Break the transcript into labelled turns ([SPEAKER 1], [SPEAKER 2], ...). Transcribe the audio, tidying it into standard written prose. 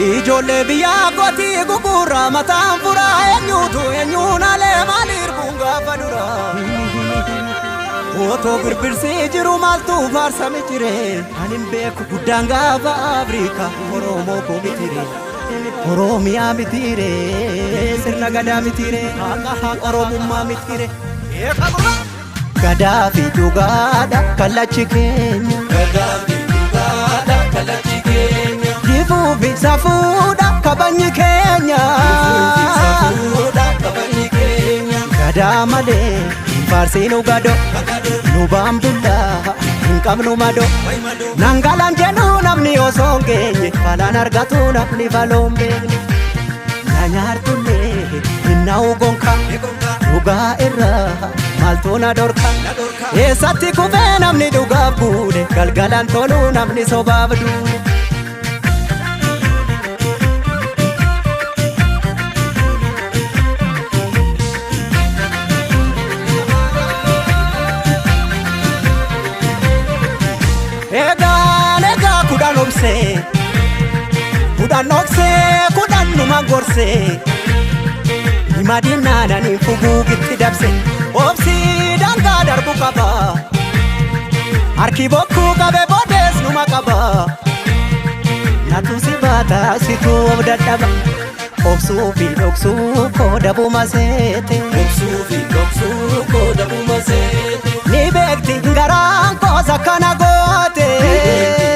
[SPEAKER 1] Ijoollee biyyaa kootii gugurraa mataan furaa eenyuutu eenyuun alee maaliif kun gaafa dura. Otoo birbirsii jiru maaltu faarsame jire ani hin beeku guddaan gaafa Afrikaa Oromoo koo mitire. Oromiyaa mitire sirna gadaa mitire haqa Oromummaa mitire. Gadaa fi dhugaadha kallachi keenya.
[SPEAKER 2] Gadaa fi dhugaadha kallachi keenya.
[SPEAKER 1] Jifuu fi safuudha kabajni keenya.
[SPEAKER 2] Jifuu fi safuudha kabajni keenya.
[SPEAKER 1] Gadaa malee hin faarsiinu gado nu baambullaa hin qabnu mado. Nangalaan jedhu namni osoo hin geenye falaan argatu namni faloo hin beekne. Na nyaartullee hin na'u gonka dhugaa irraa maaltu na dhorka. Eessatti kufee namni dhugaaf buune galgalaan tolu namni sobaaf duune. Egaan egaa 10 obsee 10 dhoksee 10 numa gorsee hima diinnaananii fuguugitti dabse obsii daangaa darbu qaba harki bokkuu qabe boodees numa qaba natu si baata situu of dadhaba obsuu fi dhoksuu koo dabuma seete.
[SPEAKER 2] Obsuu fi dhoksuu koo dabuma seete.
[SPEAKER 1] Ni beekti garaan koos akkana goote.
[SPEAKER 2] Ni beekti